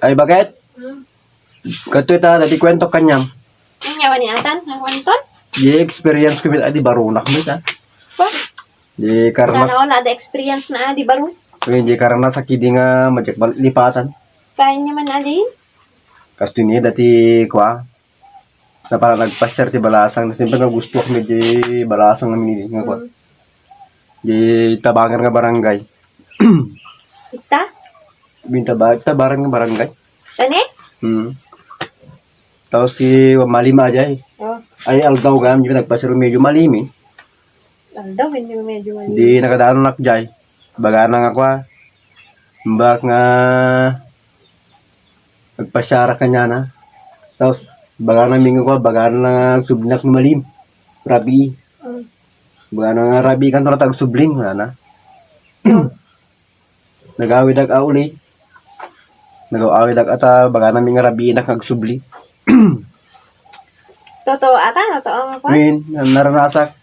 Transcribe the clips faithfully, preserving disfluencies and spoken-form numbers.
Ay, bakit? Hmm. Kato ita, dati kwento kaniam. Ania, ania atan? Nakuenton? Di experience ko, adi barunak mo ita. Ba? Di karna. Sana wala, di experience na, di baro. Uy, di karna sa kidi nga, majak bal-, lipatan. Kaya niya man, adi? Kasto ni, dati, kwa, na para nagpasiar ti balasang, na siyempre nagustuak mi di balasang namin, nga kwa. Hmm. Di tabangan nga barangay. Ita? Binta ba? Ita barang barangay? Kani? Hmm. Tapos si Malima jay. Oh. Ay, aldaw gayam, di nagpasiar medyo malimi. Aldaw, medyo, medyo malimi. Di nakadaan nak jay. Bagana nga kwa. Bak nga nagpasiarak kaniana. Tapos, bagana mi nga kwa, bagana nga agsublinak nga malimi. Rabii. Mm. Bagana nga rabii kanto na tagsubling, wala na. Mm. Nagawidak a uli. Nagawidak ata, bagana mi nga rabiinak nga agsubli. Totoo ata, totoo nga kwa? Min, naranasak.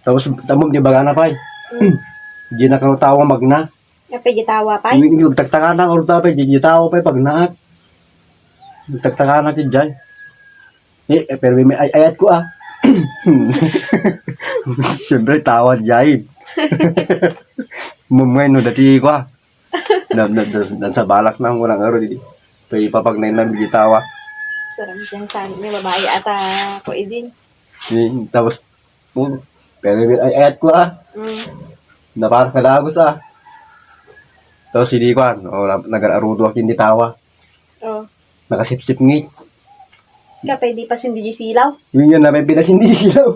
Tapos, tamog di bagana pay. Mm. Di na kano tawa magna. Apay di tawa pay? Yung, yung tagtakanak, or tapay, di, di tawa pay, pagnaak. Tagtakanak, di jay. Eh, eh, pero may ay-, ayat ko, ah. Siyempre, tawa, jay. Mumay, no, dati ko, ah. Na, na, na, na, sa balak na, ang walang aro, di. Pay, papagnain na, di tawa. Sarang dyan sa amin, may babae ata ko, idin. Eh, tapos, oh, pero may ay-, ayat ko, ah. Mm. Naparak na dagos, ah. Tapos, hindi ko, ah, oh, nag-arudo ako, hindi tawa. Oh. Nakasipsip ngit. Kaya pwede pa sindi di silaw? Yun yun, napay pinasindi di silaw.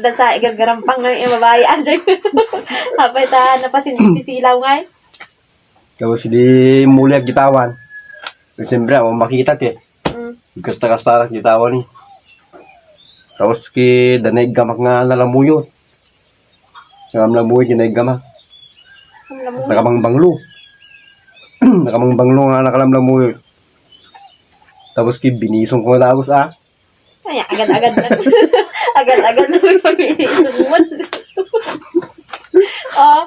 Dasa, igagarampang nga yung babae, anjay. Apay ta, napasindi di silaw nga eh. Tapos di muliag gitawan. Siyempre, ako makita ti. Mm. Kasta-kasta gitawan eh. Tapos ki, danay gamak nga nalamuyot. Nakalamlamuyot yung naiga ma. Ang lamuyot. Nakamangbanglo. Nakamangbanglo nga nakalamlamuyot. Tapos ki binisong ko nga dagos, ah. Ay, agad-agad na. Agad-agad na may paminisong mo. Oh.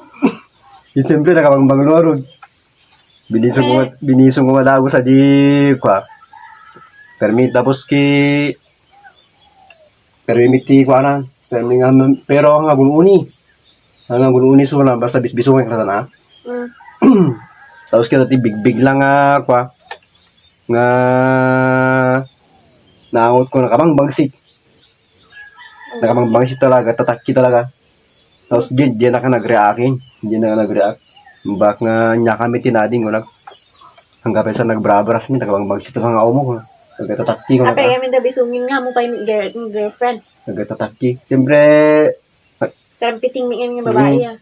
Di siyempre, nakamangbanglo, Rod. Binisong ko nga, binisong ko nga dagos, ah, di, kwa. Permi, tapos ki, permi ti, kwa na. Pero may nga, pero ang agul-uni. Ang agul-uni so na, basta bisbisong yung kasana. Mm. Tapos kita ti bigbig lang nga, kwa, nga naangot ko, nakamangbangsit. Nakamangbangsit talaga, tatakki talaga. Tapos di, di na ka nag-react, eh. Di na ka nag-react. Bak nga niya kami tinading ko nag-, hanggang pa sa nagbrabras mi, nakamangbangsit talaga nga umo. Nagtatakki ko na Apay ka. Kami na bisungin nga mo pa yung girl-, yung girlfriend. Nagtatakki. Siyempre, Sarpiting mi yung babae, Mm. ah.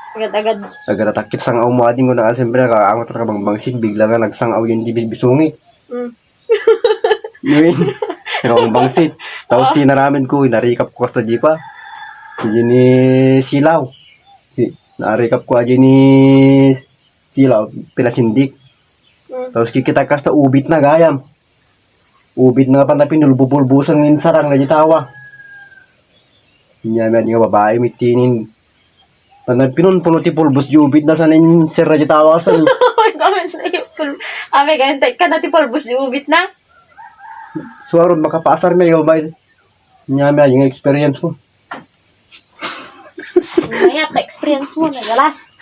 Agad-agad. Nagtatakki sa nga umo ading ko na, siyempre, nakaangot ka bang bangsit, bigla nga nagsang-aw yung di bisungit. Mm. Yun. Nakabang bangsit. Tapos Oh. tinaramin ko, narikap ko kasta di pa. Di ni silaw. Si, narikap ko aja ni silaw, pinasindik. Mm. Tapos kikita kasta ubit na gayam. Ubit na nga panapin, ulbubulbusan nga insarang na di tawa. Inya na di nga babae, mitinin. Panapin, puno ti pulbos di ubit na sa nin sir na di tawa. Sa nin- Amay, gamit na yung pul-, amay, gamit na yung kana ti pulbos di ubit na. Suarod, makapaasar mi, yung babae. Inya na yung experience ko. Mayat na experience mo, nagalas.